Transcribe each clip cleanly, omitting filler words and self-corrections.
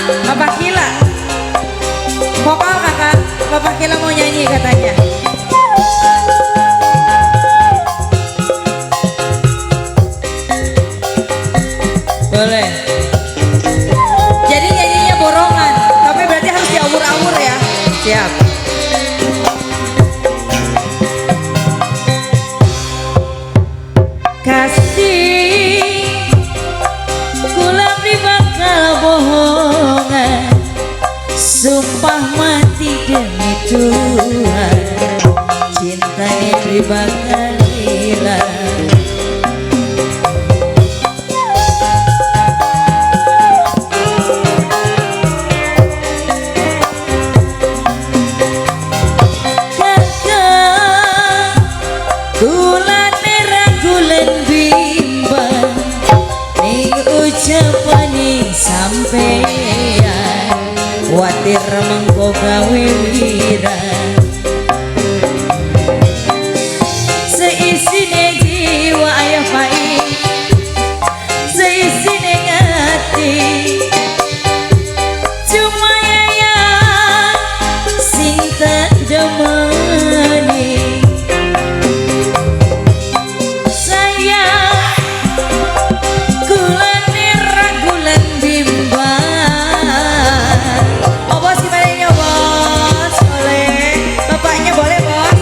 Bapak Kila. Vokal kakak, Bapak Kila mau nyanyi katanya. Boleh. Jadi nyanyinya borongan, tapi berarti harus diawur-awur ya. Siap. Kasih kula bakal bohongan, sumpah mati demi Tuhan, cintanya beri bakal hilang. Kakak kula neragulen bimbang ning ucapane sampeyan, kuatir mengko gawe wirang. Seisine jiwa ayah pai, seisine ngati, cuma yaya sing tak demeni. Sayang kula neragulan bimbang. Oh bos, gimana ini bos? Boleh, bapaknya boleh bos.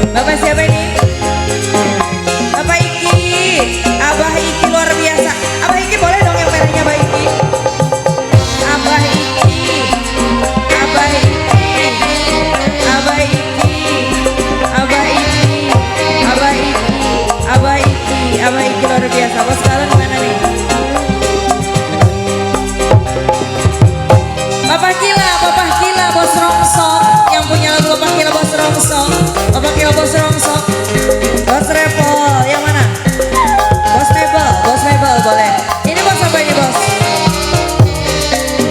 Bapak siapa ini? Bapak Iki, Abah Iki luar biasa. Abah Iki boleh dong yang merahnya Abah Iki. Abah Iki, Abah Iki, Abah Iki, Abah Iki, Abah Iki, Abah Iki, Abah Iki luar biasa. Bos sekarang gimana nih? Bapak Kila, Bapak Kila, Bos Rongsok yang punya lagu Bapak Kila Bos Rongsok, Bapak Kila Bos Rongsok, Bos Repol, yang mana? Bos Mebel, Bos Mebel boleh. Ini bos apa ini bos?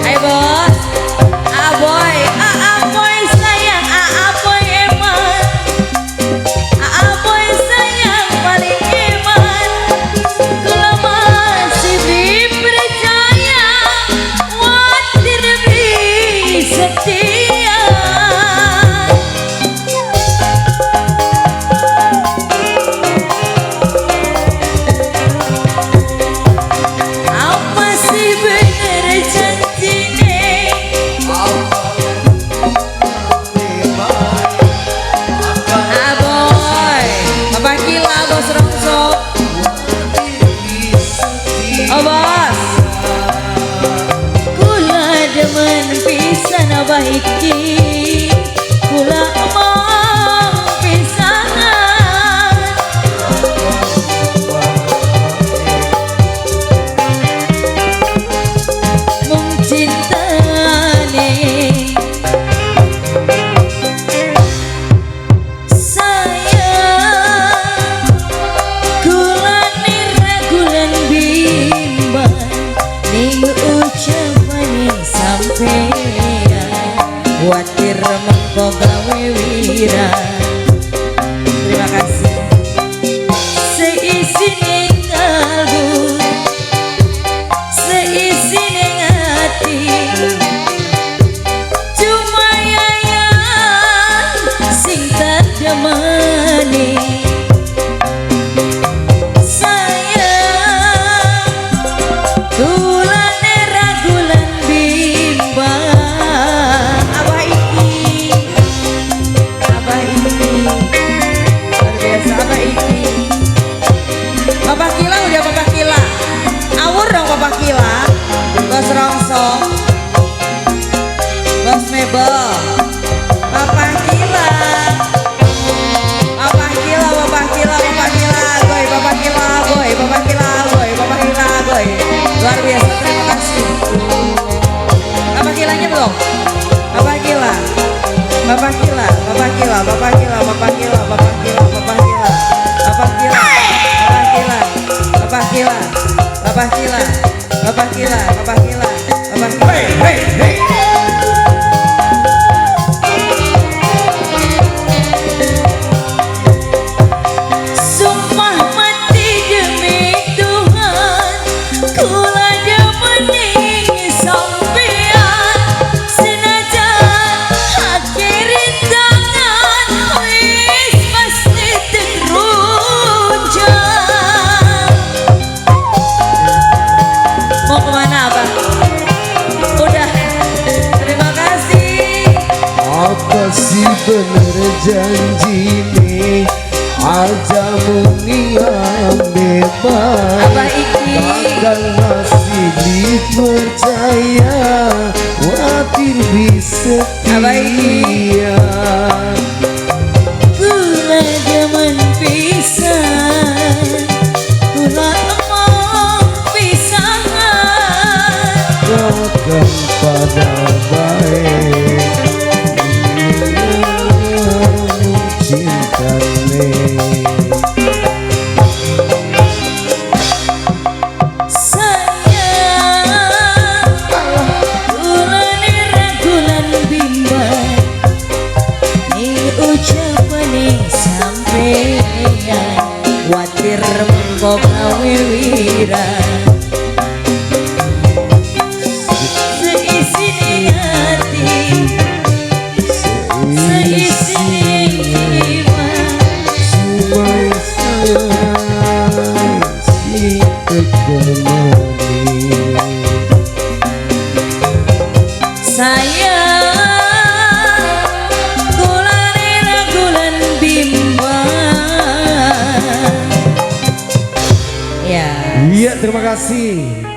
Ayo bos, Aboy, Aboy sayang, Aboy eman, Aboy sayang paling eman. Kalau masih percaya, watir beri setia. Apa sih bener janjine? Aboy, Bapak Kila, Bos Rongsok. Oh bos, kula demen pisan Abah Iki, kula emong pisanan. Mung cintane sayang, kula neragulan bimbang ning ucapane sampeyan, kuatir mengko gawe wirang. Terima kasih. Seisine kalbu, seisine ati, cuma yaya sing tak demeni. Sayang kula neragulan bimbang. Abah Iki, Abah Iki, luar biasa Abah Iki. Bapak Kila udah, Bapak Kila, awur dong Bapak Kila, Bos Rongsok, Bos Mebel, Bapak Kila, Bapak Kila, Bapak Kila, Bapak Kila, goy, Bapak Kila, goy, Bapak Kila, goy, Bapak Kila, goy. Luar biasa, terima kasih. Bapak Kilanya belum? Bapak Kila, Bapak Kila, Bapak Kila, Bapak Kila, Bapak Kila, Bapak Kila, Bapak Kila, Bapak Kila, Bapak Kila, Bapak Kila, Bapak Kila, Bapak Kila, Bapak Kila, Bapak Kila. Hey, hey, hey. Sumpah mati demi Tuhan. Abah Iki. Takkan masih dipercaya. Watir bisa. Abah Iki. Kula demen pisan, kula emong pisan. Takkan pada baik cintane. Sayang, kula ragulan bimbang ning ucapane sampeyan, watir mengko gawe wirang. Seisine ati, seisine jiwa. Cuma sayang si kekemani. Sayang, kula ragulan bimbang. Ya. Iya, terima kasih.